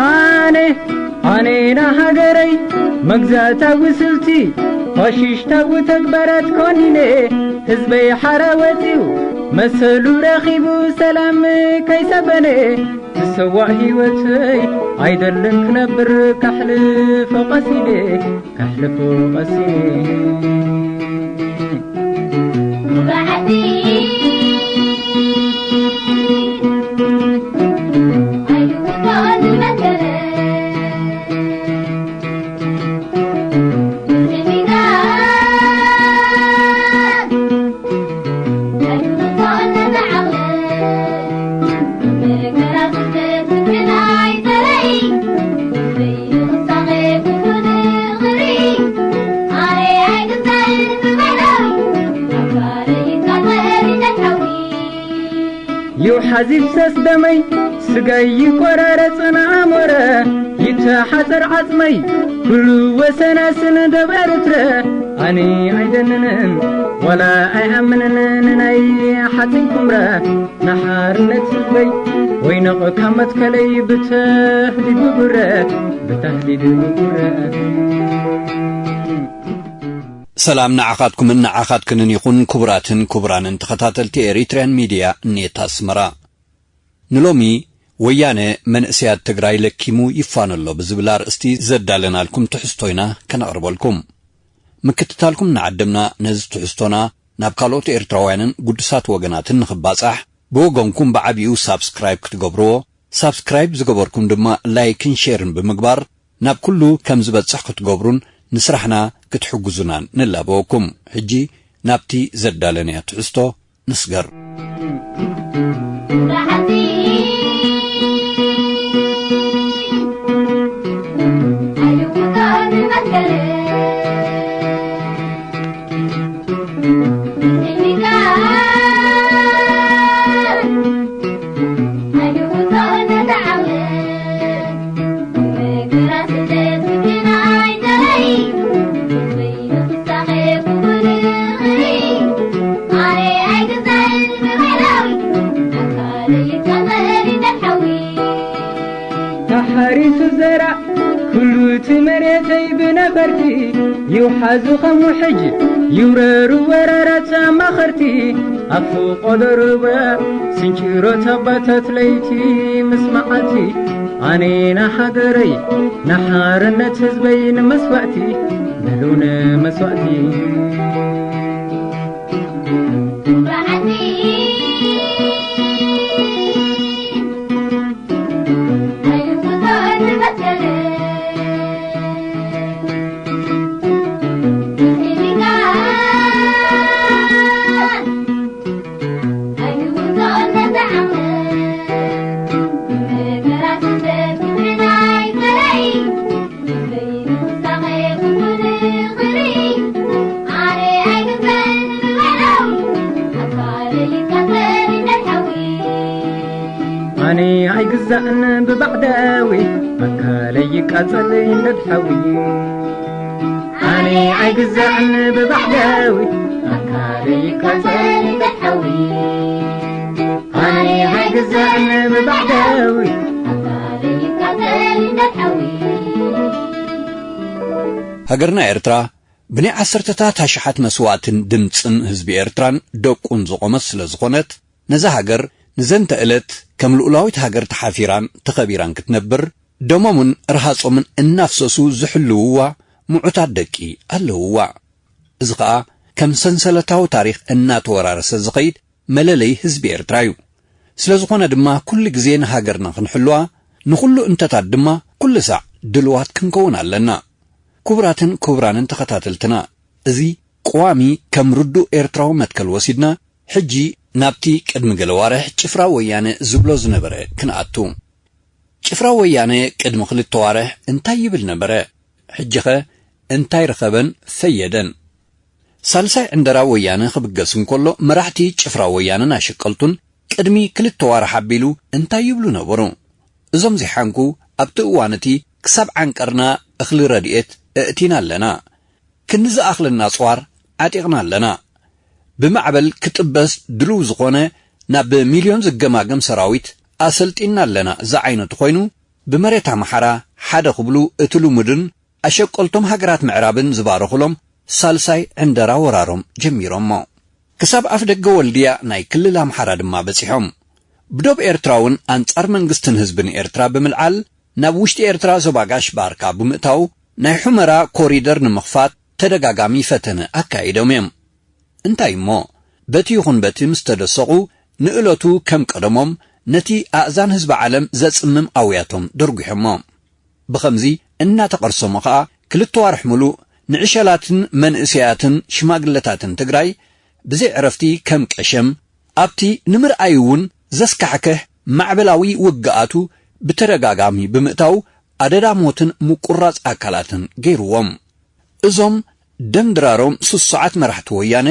ኣነ ኣነ ንሃገረይ መግዛእታዊ ስልቲ ፋሽሽታዊ ተግባራት ኮኒነ ህዝበይ ሓራ ወፂኡ መሰሉ ረኺቡ ሰላም ከይሰበነ ዝሰዋእ ህይወተይ ኣይደልን ክነብር ካሕልፎ ቀሲነ ካሕልፎ ቀሲነ ይውሓዝ ይፍሰስ ደመይ ስጋይ ይቆራረጽን ኣሞረ ይተሓጸር ዓጽመይ ኩሉ ወሰናስን ደብ ኤርትረ ኣነ ኣይደንንን ዋላ ኣይኣምንን ንናይ ሓጺን ኩምረ ንሓርነት ህዝበይ ወይነቕ ካብ መትከለይ ብተህዲድ ብጉረ ብተህዲድ ብጉረ ሰላም ንዓኻትኩምን ንዓኻትክንን ይኹን ክቡራትን ክቡራንን ተኸታተልቲ ኤሪትርያን ሚድያ ኔት ኣስመራ። ንሎሚ ወያነ መንእሰያት ትግራይ ለኪሙ ይፋነሎ ብዝብል ኣርእስቲ ዘዳለናልኩም ትሕዝቶ ኢና ከነቕርበልኩም። ምክትታልኩም ንዓድምና ነዚ ትሕዝቶና ናብ ካልኦት ኤርትራውያንን ግዱሳት ወገናትን ንኽባጻሕ ብወገንኩም ብዓቢኡ ሳብስክራይብ ክትገብርዎ፣ ሳብስክራይብ ዝገበርኩም ድማ ላይክን ሼርን ብምግባር ናብ ኩሉ ከም ዝበጽሕ ክትገብሩን ንስራሕና ክትሕግዙናን ንላበወኩም። ሕጂ ናብቲ ዘዳለናዮ ትሕዝቶ ንስገር። ተሓሪሱ ዘራእ ኩሉ እቲ መሬተይ ብነፈርቲ ይውሓዙ ከም ውሕጅ ይውረሩ ወራራት ኣማኸርቲ ኣብ ፍቆዶ ሩባ ስንጭሮት ኣባታት ለይቲ ምስ መዓልቲ ኣነ ንሃገረይ ንሓርነት ህዝበይ ንመስዋእቲ ብሉነ መስዋእቲ ኣነ ኣይግዛእን ብባዕዳዊ ኣካለይ ይቃጸል እንደድ ሓዊ ኣነ ኣይግዛእን ብባዕዳዊ ኣካለይ ይቃጸል እንደድ ሓዊ ኣነ ኣይግዛእን ብባዕዳዊ ኣካለይ ይቃጸል እንደድ ሓዊ ሃገርና ኤርትራ ብናይ ዓሰርተታት ኣሽሓት መስዋእትን ድምጽን ህዝቢ ኤርትራን ደቁን ዝቖመት ስለ ዝኾነት ነዛ ሃገር ንዘንተ ዕለት ከም ልኡላዊት ሃገር ተሓፊራን ተኸቢራን ክትነብር፣ ደሞምን ርሃጾምን እናፍሰሱ ዝሕልውዋ ምዑታት ደቂ ኣለውዋ። እዚ ኸኣ ከም ሰንሰለታዊ ታሪኽ እናተወራረሰ ዝኸይድ መለለይ ህዝቢ ኤርትራ እዩ። ስለ ዝኾነ ድማ ኩሉ ግዜ ንሃገርና ክንሕልዋ፣ ንኹሉ እንተታት ድማ ኩሉ ሳዕ ድልዋት ክንከውን ኣለና። ክቡራትን ክቡራንን ተኸታተልትና፣ እዚ ቀዋሚ ከም ርዱእ ኤርትራዊ መትከል ወሲድና፣ ሕጂ ናብቲ ቅድሚ ገለ ዋርሕ ጭፍራ ወያነ ዝብሎ ዝነበረ ክንኣቱ። ጭፍራ ወያነ ቅድሚ ክልተ ዋርሕ እንታይ ይብል ነበረ? ሕጂኸ እንታይ ረኸበን ፈየደን? ሳልሳይ ዕንደራ ወያነ ክብገስ እንከሎ፣ መራሕቲ ጭፍራ ወያነን ኣሸቀልቱን ቅድሚ ክልተ ዋርሕ ኣቢሉ እንታይ ይብሉ ነበሩ? እዞም ዘይሓንኩ ኣብቲ እዋን እቲ ክሳብ ዓንቀርና እኽሊ ረድኤት እእቲና ኣለና። ክንዲ ዝኣኽለና ኣጽዋር ዓጢቕና ኣለና። ብማዕበል ክጥበስ ድሉው ዝኾነ ናብ ሚልዮን ዝገማገም ሰራዊት ኣሰልጢንና ኣለና ዝዓይነቱ ኮይኑ፣ ብመሬት ኣምሓራ ሓደ ክብሉ እቲ ልሙድን ኣሸቀልቶም ሃገራት ምዕራብን ዝባረኹሎም ሳልሳይ ዕንደራ ወራሮም ጀሚሮሞ። ክሳብ ኣፍደገ ወልድያ ናይ ክልል ኣምሓራ ድማ በጺሖም። ብዶብ ኤርትራ እውን ኣንጻር መንግስትን ህዝብን ኤርትራ ብምልዓል፣ ናብ ውሽጢ ኤርትራ ዞባ ጋሽ ባርካ ብምእታው፣ ናይ ሑመራ ኮሪደር ንምኽፋት ተደጋጋሚ ፈተነ ኣካይዶም እዮም። እንታይ እሞ፣ በቲ ይኹን በቲ ምስ ተደሰቑ፣ ንእለቱ ከም ቀደሞም ነቲ ኣእዛን ህዝቢ ዓለም ዘጽምም ኣውያቶም ደርጒሖሞ። ብኸምዚ እናተቐርሰሙ ኸኣ፣ ክልተ ዋርሕ ምሉእ ንዕሸላትን መንእሰያትን ሽማግለታትን ትግራይ ብዘይ ዕረፍቲ ከም ቀሸም፣ ኣብቲ ንምርኣይ እውን ዘስካሕክሕ ማዕበላዊ ውግኣቱ ብተደጋጋሚ ብምእታው፣ ኣደዳ ሞትን ምቁራጽ ኣካላትን ገይርዎም። እዞም ደም ድራሮም ስሱዓት መራሕቲ ወያነ፣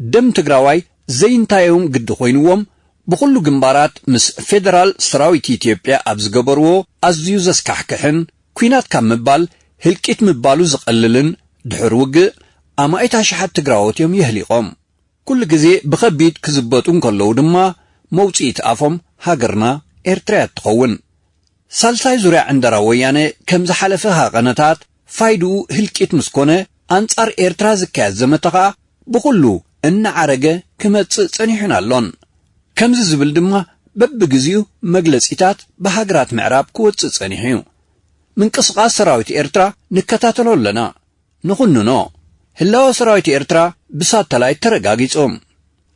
ደም ትግራዋይ ዘይንታዮም ግዲ ኮይንዎም፣ ብኹሉ ግንባራት ምስ ፌደራል ሰራዊት ኢትዮጵያ ኣብ ዝገበርዎ ኣዝዩ ዘስካሕክሕን፣ ኲናት ካብ ምባል ህልቂት ምባሉ ዝቐልልን ድሕሪ ውግእ፣ ኣማኢት ኣሽሓት ትግራዎት እዮም የህሊቖም። ኩሉ ግዜ ብኸቢድ ክዝበጡ እንከለዉ ድማ፣ መውጽኢት ኣፎም ሃገርና ኤርትራ እያ እትኸውን። ሳልሳይ ዙርያ ዕንደራ ወያነ ከም ዝሓለፈ ሃቐነታት ፋይድኡ ህልቂት ምስ ኮነ፣ ኣንጻር ኤርትራ ዝካየድ ዘመተ ኸኣ ብኹሉ እናዓረገ ክመጽእ ጸኒሑን ኣሎን። ከምዚ ዝብል ድማ በብግዜኡ መግለጺታት ብሃገራት ምዕራብ ክወጽእ ጸኒሑ እዩ። ምንቅስቓስ ሰራዊት ኤርትራ ንከታተሎ ኣለና። ንኹንኖ፣ ህላወ ሰራዊት ኤርትራ ብሳተላይት ተረጋጊጹ።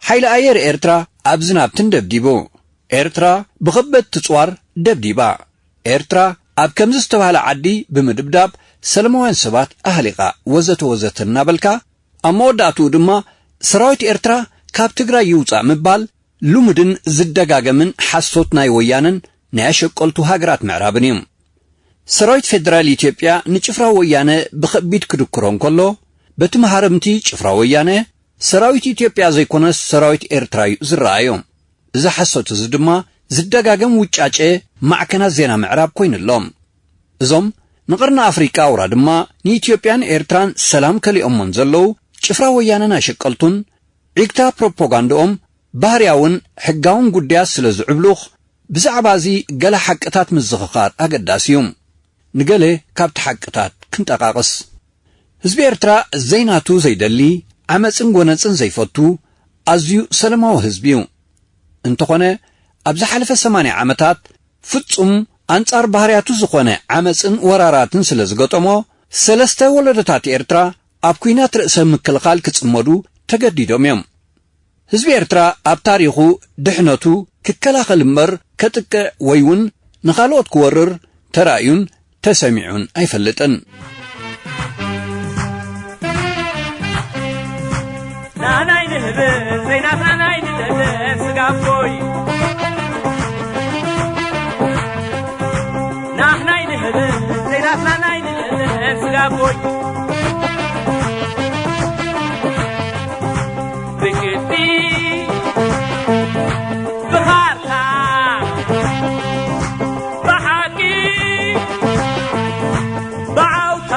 ሓይሊ ኣየር ኤርትራ ኣብ ዝናብትን ደብዲቡ። ኤርትራ ብኸበድቲ ጽዋር ደብዲባ። ኤርትራ ኣብ ከምዚ ዝተባህለ ዓዲ ብምድብዳብ ሰለማውያን ሰባት ኣህሊቓ፣ ወዘተ ወዘተ እናበልካ፣ ኣብ መወዳእትኡ ድማ ሰራዊት ኤርትራ ካብ ትግራይ ይውጻእ ምባል ልሙድን ዝደጋገምን ሓሶት ናይ ወያነን ናይ ኣሸቀልቱ ሃገራት ምዕራብን እዩ። ሰራዊት ፌደራል ኢትዮጵያ ንጭፍራ ወያነ ብኸቢድ ክድክሮ እንከሎ፣ በቲ መሃረምቲ ጭፍራ ወያነ ሰራዊት ኢትዮጵያ ዘይኮነስ ሰራዊት ኤርትራ እዩ ዝረኣዮ። እዚ ሓሶት እዚ ድማ ዝደጋገም ውጫጨ ማዕከናት ዜና ምዕራብ ኮይኑሎም። እዞም ንቐርኒ ኣፍሪቃ ኣውራ ድማ ንኢትዮጵያን ኤርትራን ሰላም ከሊኦሞን ዘለዉ ጭፍራ ወያነን ኣሸቀልቱን፣ ዒግታ ፕሮፓጋንዳኦም ባህርያውን ሕጋውን ጉዳያት ስለ ዝዕብሉኽ፣ ብዛዕባ እዚ ገለ ሓቅታት ምዝኽኻር ኣገዳሲ እዩ። ንገለ ካብቲ ሓቅታት ክንጠቓቕስ። ህዝቢ ኤርትራ ዘይናቱ ዘይደሊ፣ ዓመጽን ጎነጽን ዘይፈቱ፣ ኣዝዩ ሰለማዊ ህዝቢ እዩ። እንተኾነ፣ ኣብ ዝሓለፈ ሰማንያ ዓመታት ፍጹም ኣንጻር ባህርያቱ ዝኾነ ዓመጽን ወራራትን ስለ ዝገጠሞ፣ ሰለስተ ወለዶታት ኤርትራ ኣብ ኲናት ርእሰ ምክልኻል ክጽመዱ ተገዲዶም እዮም። ህዝቢ ኤርትራ ኣብ ታሪኹ ድሕነቱ ክከላኸል እምበር ከጥቅዕ ወይ እውን ንኻልኦት ክወርር ተራእዩን ተሰሚዑን ኣይፈልጥን። ናህናይ ንህብን ዘይናትና ናይ ንደለን ስጋቦይ። ናህናይ ንህብን ዘይናትና ናይ ንደለን ስጋቦይ። ብግዲ ብኻርታ ብሓቂ ብዓውታ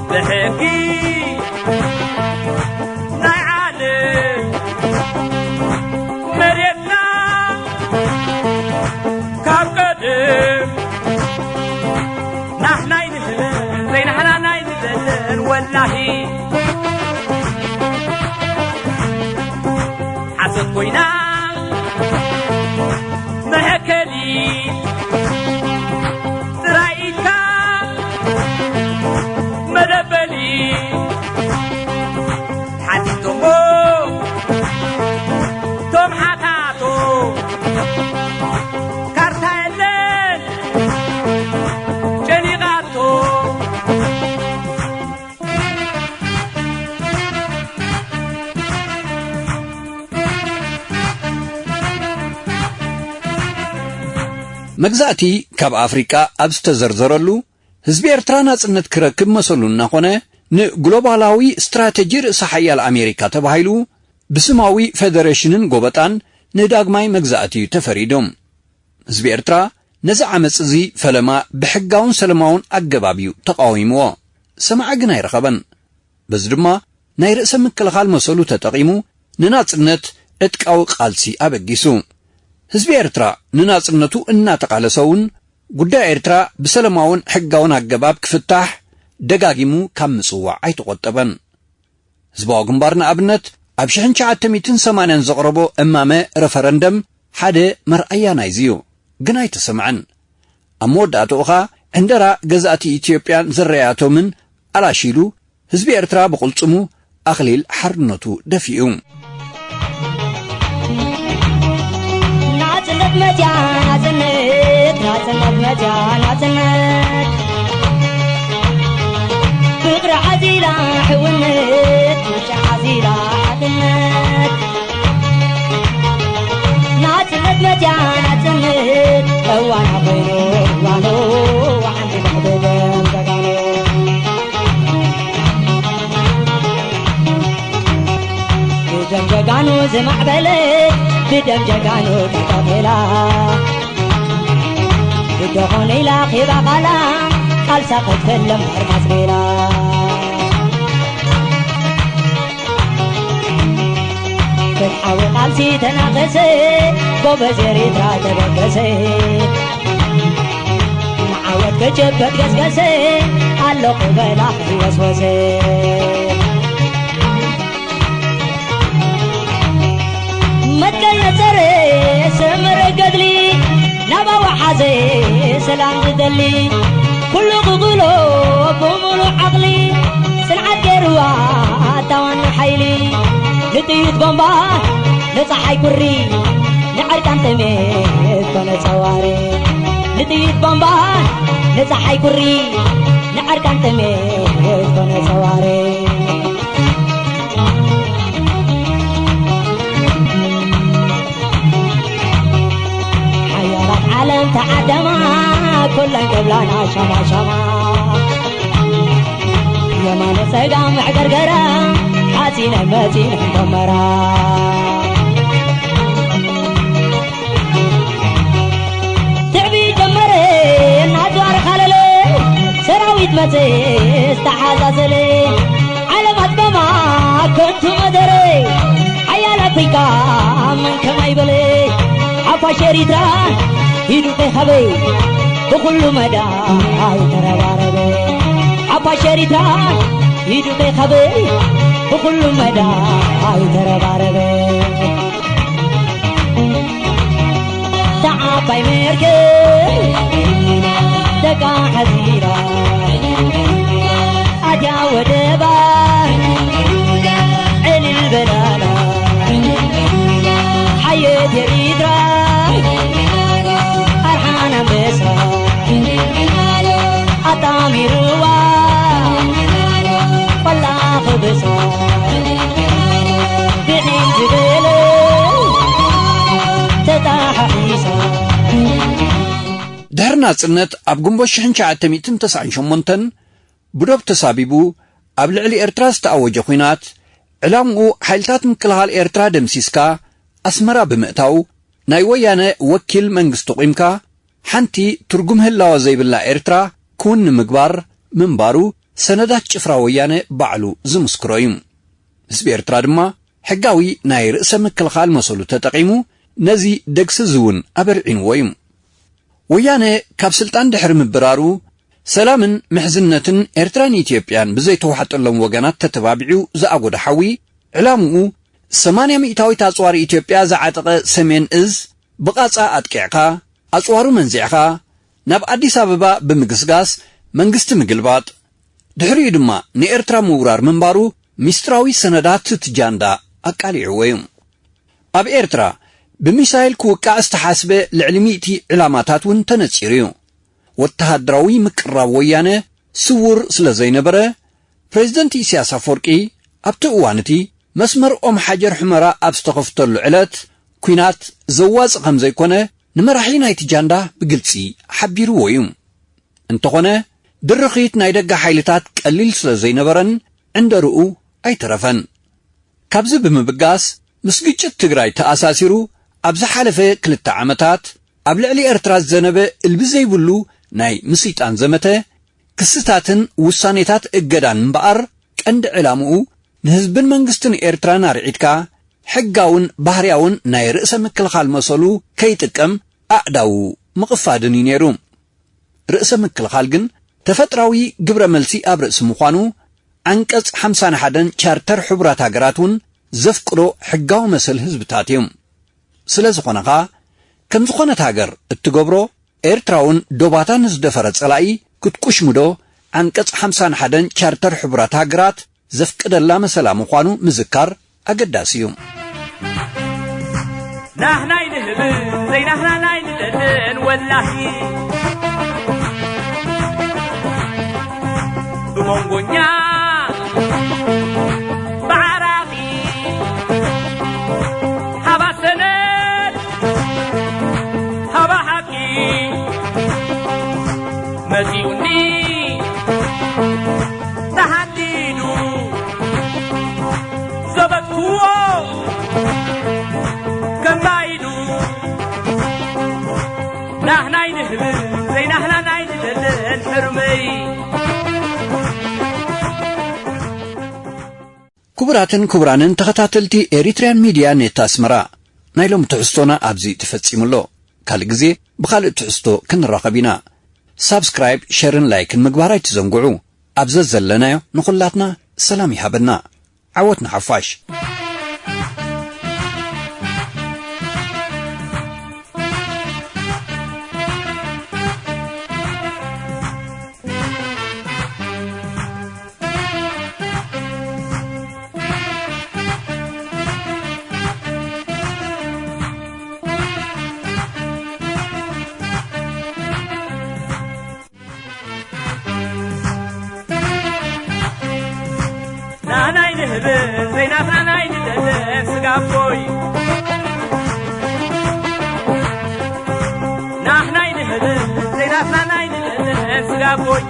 ብሕጊ ናይ ዓለም መሬትና ካብ ቀደም ናህናይ ንህብን ዘይናህና ናይ ንደለን ወላሂ ሓሰት ኮይና መግዛእቲ ካብ ኣፍሪቃ ኣብ ዝተዘርዘረሉ፣ ህዝቢ ኤርትራ ናጽነት ክረክብ መሰሉ እናኾነ፣ ንግሎባላዊ ስትራተጂ ርእሰ ሓያል ኣሜሪካ ተባሂሉ ብስማዊ ፌደሬሽንን ጎበጣን ንዳግማይ መግዛእቲ እዩ ተፈሪዱ። ህዝቢ ኤርትራ ነዚ ዓመጽ እዚ ፈለማ ብሕጋውን ሰለማውን ኣገባብ እዩ ተቃዊምዎ። ሰማዒ ግን ኣይረኸበን። በዚ ድማ ናይ ርእሰ ምክልኻል መሰሉ ተጠቒሙ ንናጽነት ዕጥቃዊ ቃልሲ ኣበጊሱ። ህዝቢ ኤርትራ ንናጽነቱ እናተቓለሰ እውን ጉዳይ ኤርትራ ብሰለማውን ሕጋውን ኣገባብ ክፍታሕ ደጋጊሙ ካብ ምጽዋዕ ኣይተቖጠበን። ህዝባዊ ግንባር ንኣብነት ኣብ ሽሕን ትሽዓተ ሚእትን ሰማንያን ዘቕረቦ እማመ ረፈረንደም ሓደ መርኣያ ናይዚ እዩ። ግን ኣይተሰምዐን። ኣብ መወዳእትኡ ኸኣ ዕንደራ ገዛእቲ ኢትዮጵያን ዝረኣያቶምን ኣላሺሉ ህዝቢ ኤርትራ ብቕልጽሙ ኣኽሊል ሓርነቱ ደፊኡ። ናጽነት መጽያ ናጽነት፣ ናጽነት መጽያ ናጽነት። ፍቕሪ ዓዚላ ሕውነት፣ ምርጫ ዓዚላ ሓድነት። ናጽነት መጽያ ናጽነት፣ እዋና ኮይኑ እዋኑ፣ ሓንቲ ትሕቲ ደም ጀጋኑ። ብደም ጀጋኑ ዝማዕበለ፣ ብደም ጀጋኑ ተቐቢላ። ብደኾነ ኢላ ኺባ ቓላ፣ ቃልሳ ክትፍለም ኣርማስ ቤላ። ፍትሓዊ ቃልሲ ተናኸሰ፣ ጎበዝ ኤሪትራ ተበገሰ። ንዓወት ክጭበጥ ገስገሰ፣ ኣለኹ በላ ከይወስወሰ። መትከል ነጸረ ሰመረ ገድሊ፣ ናብ ኣዋሓዘ ሰላም ዝደሊ፣ ኩሉ ክኽእሎ ብምሉእ ዓቕሊ፣ ጽንዓት ገይርዋ ኣታ ዋና ሓይሊ። ንጥይት ቦምባ ንጸሓይ ቁሪ፣ ንዕርቃን ጥሜት ኮነ ጸዋሪ። ንጥይት ቦምባ ንጸሓይ ቁሪ፣ ንዕርቃን ጥሜት ኮነ ጸዋሪ። ሓያላት ዓለም ተዓደማ፣ ኩለን ክብላና ሸማሸማ። የማነ ጸጋም ዕገርገራ፣ ሓጺነ መጺነ ጎመራ። ትዕቢት ጀመረ እናጽዋር ካለለ፣ ሰራዊት መጸ ዝተሓዛዘለ። ዓለም ኣጽበማ ከንቱ መደረ፣ ሓያል ኣፍሪቃ መን ከማይ በለ። ሓፋሽ ኤሪትራ ሂዱ ከይካበ፣ ብኹሉ መዳ ኣይተረባረበ። ሓፋሽ ኤሪትራ ሂዱ ከይካበ፣ ብኹሉ መዳ ኣይተረባረበ። ተዓባይ መርከብ ደቃ ሓዚራ፣ ኣትያ ወደባ ዕልል በላላ። ሓየት ኤሪትራ ኣርሓን ኣንበሳ ኣጣሚርዋ፣ ቆላ ክብሳ ብዒን ዝበለ ተጣሓሒሳ። ድሕሪ ናጽነት ኣብ ግንቦት ሽሕን ትሽዓተ ሚእትን ተስዓን ሸሞንተን ብዶብ ተሳቢቡ ኣብ ልዕሊ ኤርትራ ዝተኣወጀ ኲናት፣ ዕላምኡ ሓይልታት ምክልኻል ኤርትራ ደምሲስካ ኣስመራ ብምእታው፣ ናይ ወያነ ወኪል መንግስቲ ቑምካ፣ ሓንቲ ትርጉም ህላወ ዘይብላ ኤርትራ ክውን ንምግባር ምንባሩ ሰነዳት ጭፍራ ወያነ ባዕሉ ዝምስክሮ እዩ። ህዝቢ ኤርትራ ድማ ሕጋዊ ናይ ርእሰ ምክልኻል መሰሉ ተጠቒሙ ነዚ ደግሲ እዚ እውን ኣበርዒንዎ እዩ። ወያነ ካብ ስልጣን ድሕሪ ምብራሩ፣ ሰላምን ምሕዝነትን ኤርትራን ኢትዮጵያን ብዘይተዋሕጠሎም ወገናት ተተባቢዑ ዝኣጎዶ ሓዊ፣ ዕላምኡ ሰማንያ ሚእታዊት ኣጽዋር ኢትዮጵያ ዝዓጠቐ ሰሜን እዝ ብቓጻ ኣጥቂዕካ፣ ኣጽዋሩ መንዚዕካ፣ ናብ ኣዲስ ኣበባ ብምግስጋስ መንግስቲ ምግልባጥ፣ ድሕሪኡ ድማ ንኤርትራ ምውራር ምንባሩ ሚስጥራዊ ሰነዳት እቲ ጃንዳ ኣቃሊዕዎ እዩ። ኣብ ኤርትራ ብሚሳይል ክውቃዕ ዝተሓስበ ልዕሊ ሚእቲ ዕላማታት እውን ተነጺሩ እዩ። ወተሃደራዊ ምቅርራብ ወያነ ስዉር ስለ ዘይነበረ፣ ፕሬዚደንት ኢሳያስ ኣፈወርቂ ኣብቲ እዋን እቲ መስመር ኦም ሓጀር ሑመራ ኣብ ዝተኸፍተሉ ዕለት፣ ኲናት ዘዋጽእ ከም ዘይኮነ ንመራሒ ናይቲ ጃንዳ ብግልጺ ሓቢርዎ እዩ። እንተኾነ፣ ድርኺት ናይ ደገ ሓይልታት ቀሊል ስለ ዘይነበረን ዕንደርኡ ኣይተረፈን። ካብዚ ብምብጋስ፣ ምስ ግጭት ትግራይ ተኣሳሲሩ ኣብ ዝሓለፈ ክልተ ዓመታት ኣብ ልዕሊ ኤርትራ ዝዘነበ እልቢ ዘይብሉ ናይ ምስይጣን ዘመተ፣ ክስታትን ውሳኔታት እገዳን እምበኣር፣ ቀንዲ ዕላምኡ ንህዝብን መንግስትን ኤርትራ ናርዒትካ፣ ሕጋውን ባህርያውን ናይ ርእሰ ምክልኻል መሰሉ ከይጥቀም ኣእዳዉ ምቕፋድን እዩ ነይሩ። ርእሰ ምክልኻል ግን ተፈጥራዊ ግብረ መልሲ ኣብ ርእሲ ምዃኑ፣ ዓንቀጽ ሓምሳን ሓደን ቻርተር ሕቡራት ሃገራት እውን ዘፍቅዶ ሕጋዊ መሰል ህዝብታት እዩ። ስለ ዝኾነ ኸኣ፣ ከም ዝኾነት ሃገር እትገብሮ፣ ኤርትራውን ዶባታን ዝደፈረ ጸላኢ ክትቁሽምዶ ዓንቀጽ ሓምሳን ሓደን ቻርተር ሕቡራት ሃገራት ዘፍቅደላ መሰላ ምዃኑ ምዝካር ኣገዳሲ እዩ። ናህናይ ንህብን ዘይናህናናይ ንደልን ወላሂ ብመንጎኛ ብዓራቒ ሃባ ሰነድ ሃባ ሓቂ መጺኡኒ ተሃዲዱ ዘበትዎ ከማይዱ ናህናይ ንህብን ዘይናህናናይ ንደልን ሕርመይ። ክቡራትን ክቡራንን ተኸታተልቲ ኤሪትሪያን ሚድያ ኔት ኣስመራ፣ ናይ ሎሚ ትሕዝቶና ኣብዚ ተፈጺሙ ኣሎ። ካልእ ግዜ ብኻልእ ትሕዝቶ ክንራኸብ ኢና። ሳብስክራይብ፣ ሸርን ላይክን ምግባር ኣይትዘንግዑ። ኣብ ዘዘለናዮ ንኹላትና ሰላም ይሃበና። ዓወት ንሓፋሽ። ናናይ ንህብን ዘይናትና ናይ ንደልን ስጋቦይ ናህናይ ንህብን ዘይናትና ናይ ንደልን ስጋቦይ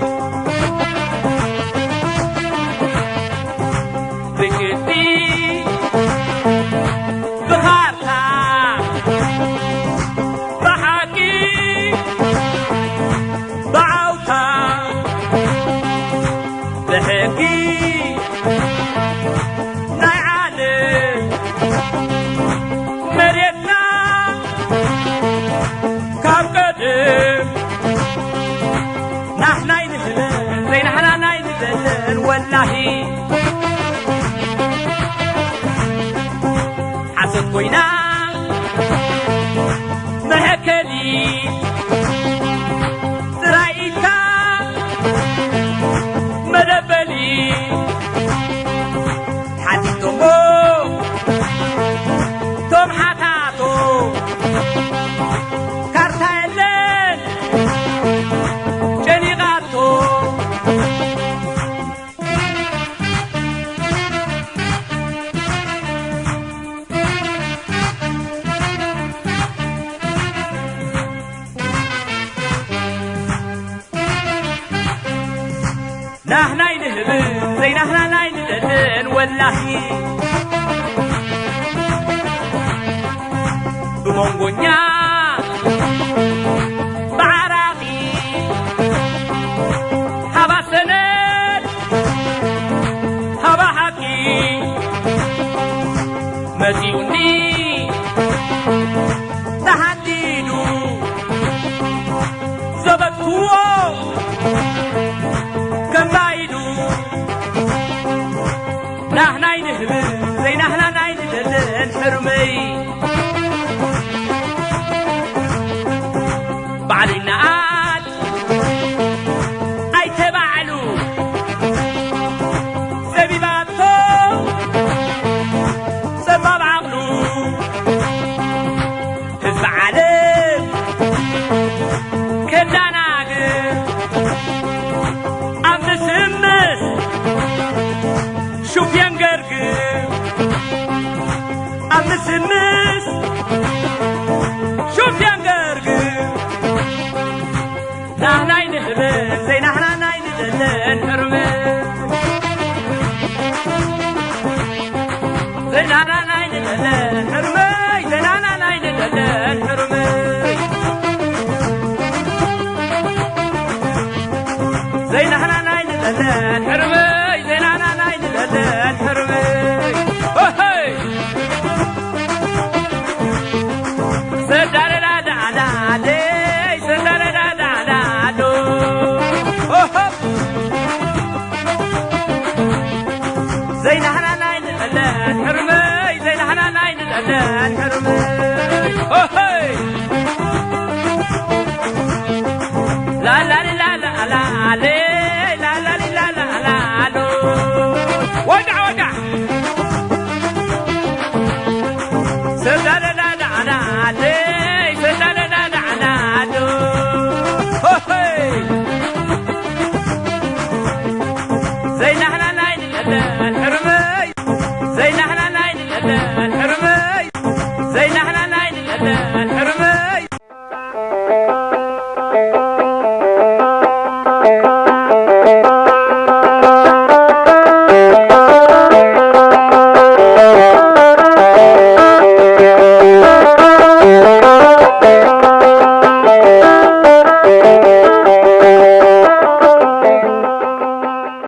ብግዲ ብኻርታ ብሓቂ ብዓውታ ብሕጊ ናይ ዓለም መሬትና ካብ ቀደም ናሕናይ ንህብን ዘይናሕናናይ ንደልን ወላሂ ሓሶት ኮይና መሐከሊ ጥራይ ኢልካ መደበሊ ሓቲቶሞ ቶም ሓታቶ ካርታ የለን ጨኒቓቶ። ናህናይ ንህብን ዘይናህናናይ ንደልን ወላሂ ብመንጎኛ ብዓራቒ ሃባ ሰነድ ሃባ ሓቂ መጺኡኒ ተሃዲዱ ዘበትዎ ከማይዱ ናህናይ ንህብን ዘይናህናናይ ንደልን ሕርመይ ባዕሉ ይነኣድ ኣይተባዕሉ ዘቢባቶ ጸባብ ዓቕሉ